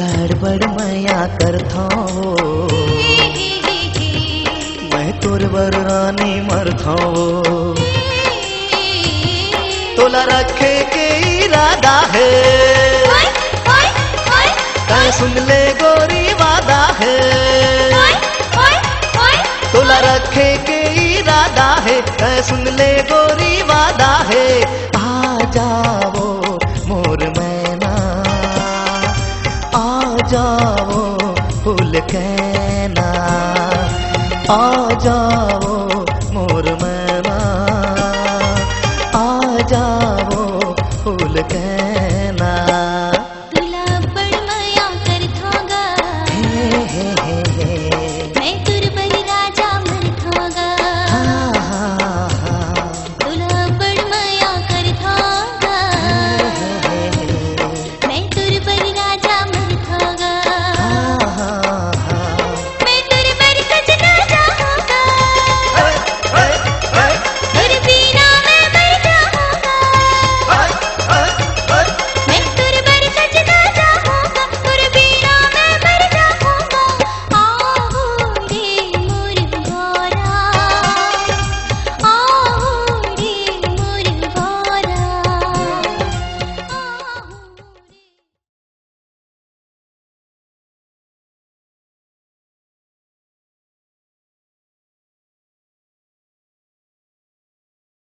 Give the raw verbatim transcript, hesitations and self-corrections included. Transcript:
बड़ बड़ मया करथों वो, मैं तोर बर रानी मरथों वो। तोला रखे के इरादा हे, तै सुन ले गोरी वादा हे। तोला रखे के इरादा हे, तै सुन ले गोरी वादा हे। आ जाओ मोर मैना, आ जाओ फूल कैना, आ जाओ